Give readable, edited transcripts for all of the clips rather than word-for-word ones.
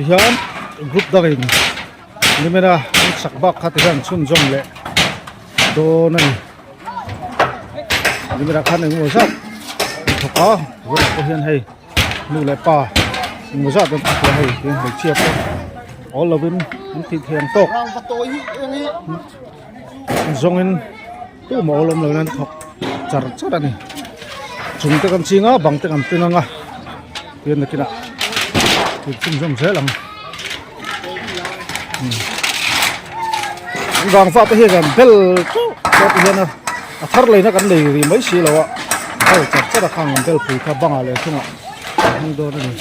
hian group dangin nimina an sak bak kha ti hian chhunzawm leh dawn a ni nimina khan engemaw zat an thawk a tunah pawh hian hei nu leh pa engemaw zat an thawk a hei tin hmeichhia pawh awl lovin an tih theih ang tawk zawngin tumah awl awm lovin an thawk char char a ni chung te kan ching a bang te kan peng ang a tin nakinah thil chhunzawm zel ang. An vangfa te hian kan bel teuh teuh te hian a a thar leina kan lei rih mai si lo a bel char char a khang an bel pui kha bangah leh chungah a hmang dawn a ni.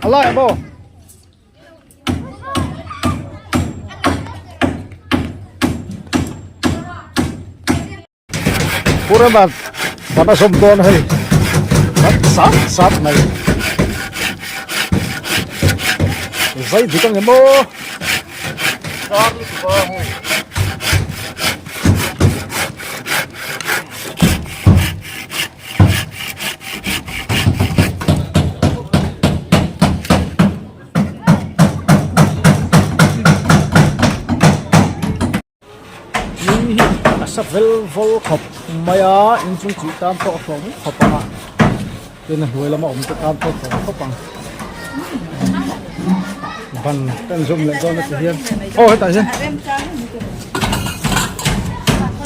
A lai maw? Purana bana sawm dawn hei kan sat sat mai zai dik ang em aw Ni hi a sa vel vawl khawp mai a inchung chih tan pawh a hlawm khawp ang a tin a hnuai lama awm te tan pawh a hlawm khawp ang ban te an zawm leh dawn a ti hian aw hetah hian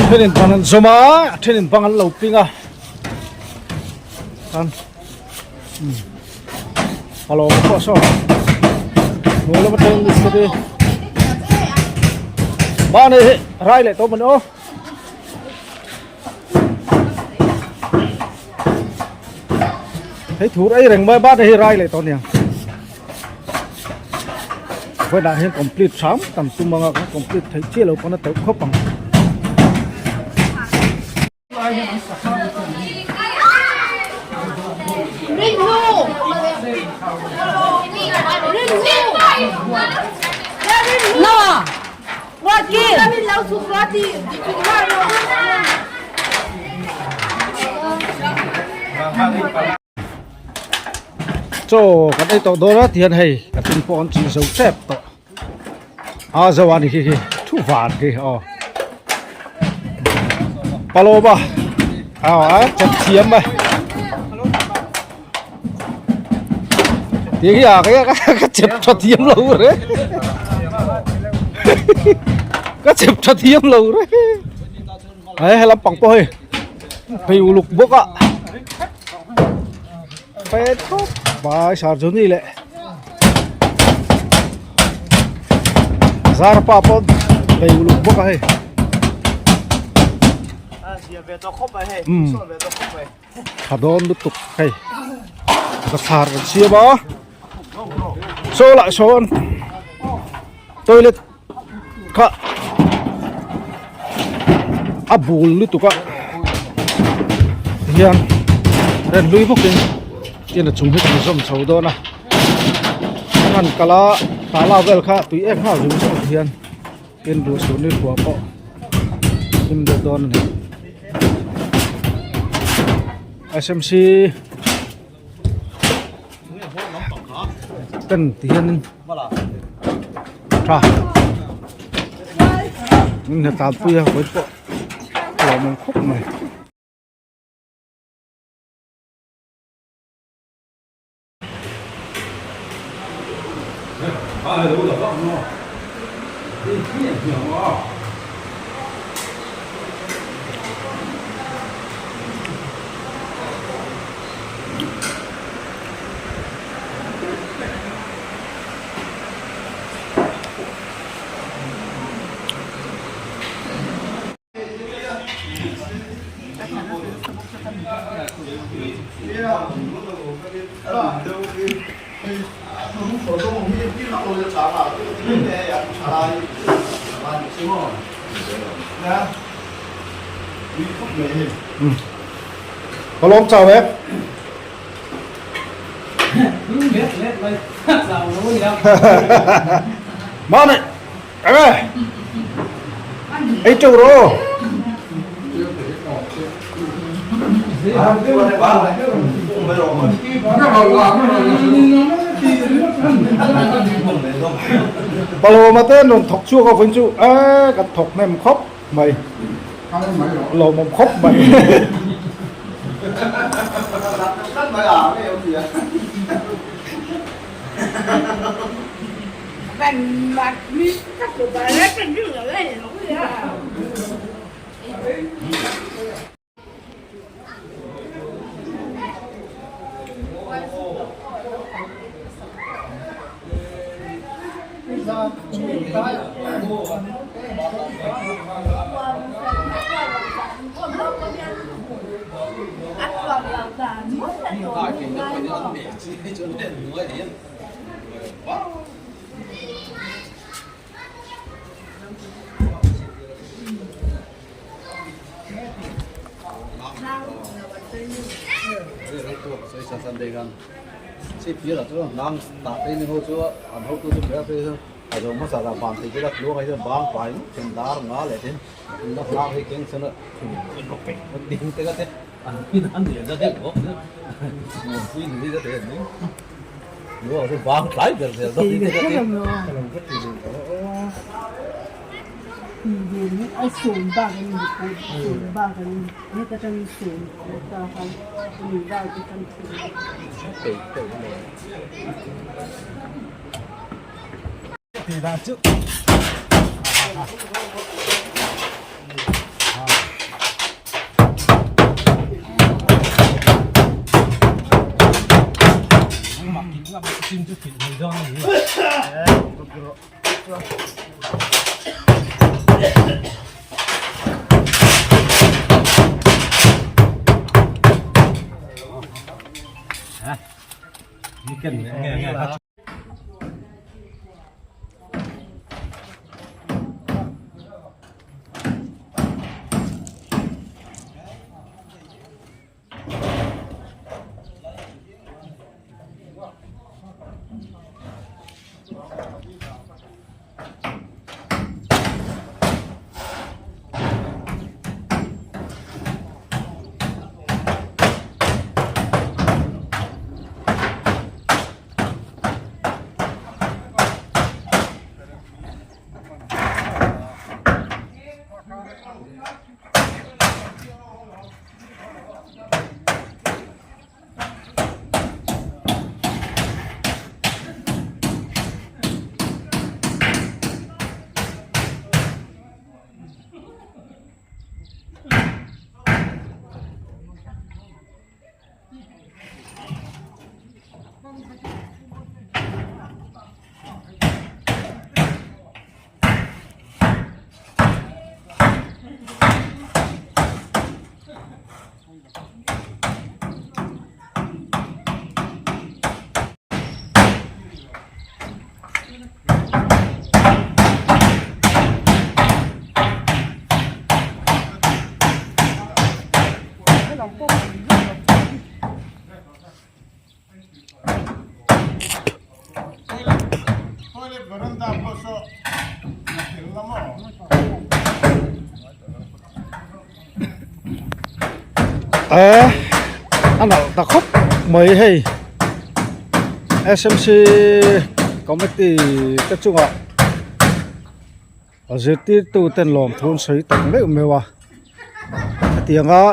thenin ban an zawm a thenin bang an lo ping a tan alo pawh saw hnuai lama teng mistiri mahni hi rai leh tawh mawni aw. Hei thur ei reng mai bat hi rai leh tawh aniang vawiinah hian complete hram kan tum anga kan complete theih chiah lo pawn a teuh khawp ang. Chaw kan ei tawh dawn a tihian hei ka tin pawh an chih zo tep tawh a zo a ni khi khi thu van khi aw paloma a a chat thiam mai tiếng à cái cái chụp cho thiam lo rồi cái chụp cho thiam lo rồi đấy hay lắm bằng tôi phải lục bốc ạ phải tốt bài sar juni leh zar pa pawh bei uluk bawk a hei tha dawn lutuk hei bathlar kan siam a saw lah sawn toilet kha a bul lutuk a hian ren hlui bawkin tin a chung hi kan zawm chho dawn a an han kal a tala vel kha tui ek nghal zung zung hian tin duh suh ni kua pawh him deuh dawn a ni S_M_C ten ti hianin tha min hna tanpui a vawi pawh a lawmawm khawp mai. Ka lawm chau e. Mami, enge? Ei teuh rawh aw. Palawma te an rawn thawk chhuak a vawiin chu e kan thawk hnem khawp mai lawmawm khawp mai. A nalh ta khawp mai hei S M C committee te chungah zirtirtu ten lawmthu an sawi tak meuh meuh a hetiang a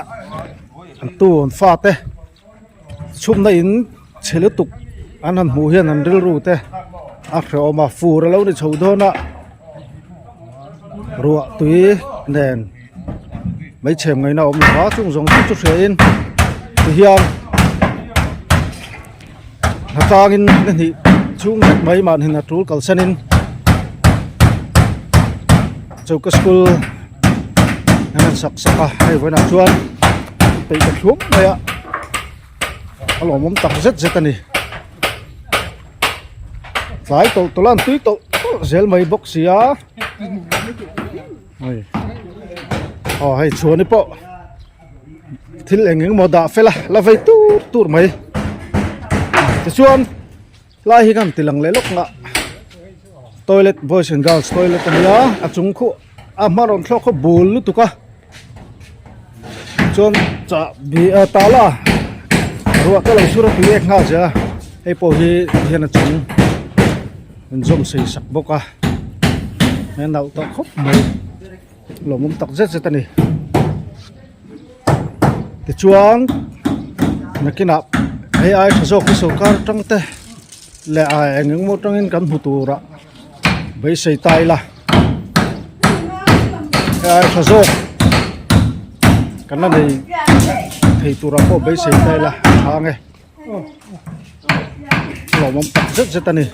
an tu an fate chhumna in chhe lutuk an han hmuh hian an rilru te a hrehawm a fur alo ni chho dawn a ruah tui nen hmeichhe ngaihna a awm lo a chung zawng chu chu hria in tihian hnatlangin ni hnih chhung vek mai mahni hna tul kalsanin choka school an han sak sak a hei vawiinah chuan peih ta thluam mai a a lawmawm tak zet zet a ni tlai tawlh tawlh a an tui tawlh. tawlh zel mai bawk si a hei aw hei chhuani pawh thil eng eng emaw dah fel a la vei tur tur mai tichuan lai hi kan ti lang leh lawk nghah toilet boys and girls toilet a nia a chung khu a hma rawn thlawk khaw bul lutuk a chuan chahbi ah tala ruah te lo sur a tui ek nghal zel a hei pawh hi hian a chung an zawm sei sak bawk a he nauh tawh khawp mai lawmawm tak zet zet a ni tichuan nakinah hei ai tha zawk hi sawrkar atang te leh ah eng eng emaw atangin kan hmu turah beisei ta ila hei ai tha zawk kan la nei thei turah pawh beisei ta ila a tha ang e lawmawm tak zet zet a ni.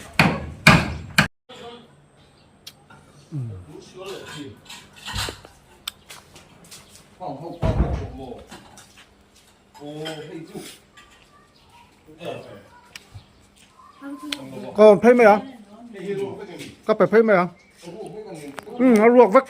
Ka rawn phei mai ang ka pe phei mai ang umm a ruak vek.